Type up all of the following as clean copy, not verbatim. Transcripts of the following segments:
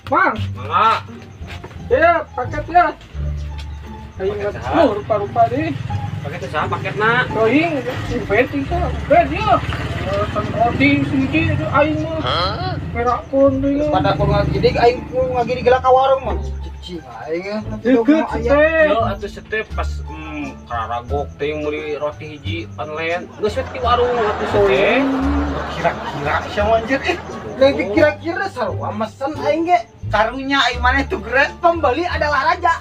Mang. Mangga. Ya, paket ya. Aing mah rupa-rupa deh. Paket saha paketna? Teuing, invent teh. Bet ya. Roti siji itu aing mah. Perakun deui. Pada ku ngagidig aing ku ngagidig lah ka warung mah. Cicing aing deukeut teh. Yo atuh seteh pas kararagok teh meuli roti hiji online. Geus we ti warung atuh seteh. Kira-kira sia anjir ih. Lagi kira-kira sarua mesen aing ge. Karunya aing maneh tuh geus pembeli adalah raja.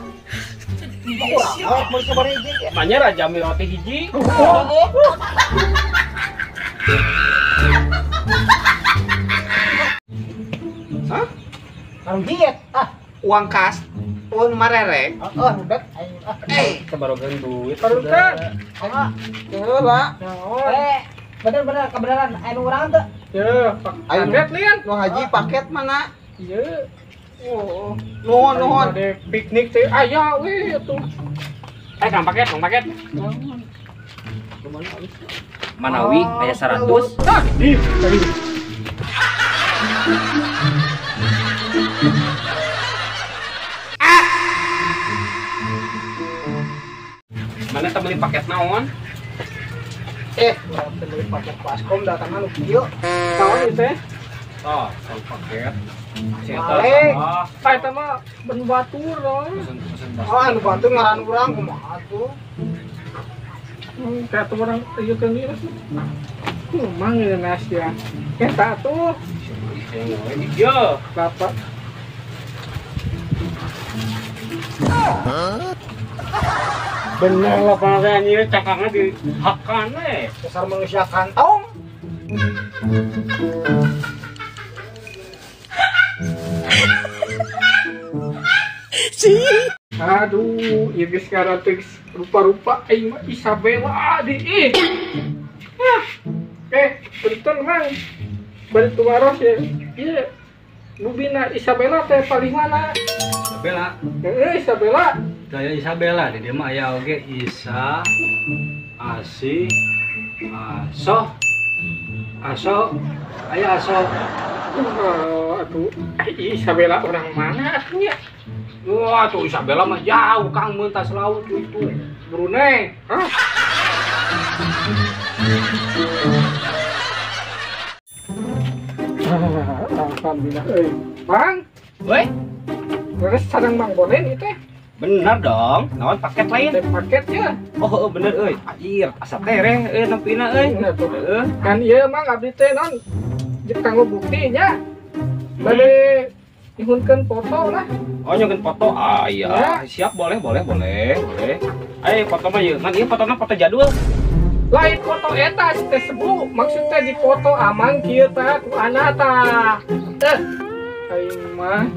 Urang mah sabaraha hiji ge. Manya raja mi roti hiji. Hah? Karung diet ah, uang kas, uang marerek. Heeh, udah aing ah. Eh, kabarogan duit. Karukan. Ah, heula. Eh, bener-bener kebenaran anu urang teu. Ya, paket lian. Nu haji paket mana? Ieu. Oh, nuhun nuhun. Ada piknik teh aya we atuh. Eh, kang paket, kang paket. Manawi aya 100. Tah, di. Mana teh beli paket naon? Eh, urang teh beli paket baskom datang anu kieu. Naon ieu teh? Oh, paket. Balik. Ah, eta mah ben batur loh. Oh, anu batur ngaran urang kumaha tuh? Kayak tuh orang ieu kan ieu. Kumang ieu nas ya. Eta tuh. Yo, bapak. Bener lah pangaran ieu cakangna di hakan we. Dasar manusia kantong. Aduh, ieu geus ngaran teh rupa-rupa aing mah Isabella di ih. Ah. Punten Mang. Bari tuaros ya. Ieu bubina Isabella teh paling mana? Isabella. Heeh, Isabella. Daya Isabella di dieu mah aya oge Isa Asi Aso Aso aya Aso. Aduh, Isabella orang mana atuh nya? Wah, tuh Isabella mah jauh Kang mentas laut itu. Brunei. Hah? Alhamdulillah euy. Bang, weh. Terus sareng Mang Bonen ieu teh. Bener dong, naon paket lain? Paket ya. Oh, bener euy. Anjir, asa tereh euy nempina euy. Heeh. Kan ieu Mang abdi teh naon? Jeung kanggo bukti nya. Bade nyuhunkeun foto lah. Oh, nyuhunkeun foto. Ah iya, ya. Siap boleh boleh boleh, boleh. Ayo foto mah ieu. Ngan ieu fotona foto jadul. Lain foto eta teh sebu, maksudnya di foto amang kieu tah ku ana tah. Eh, aing mah.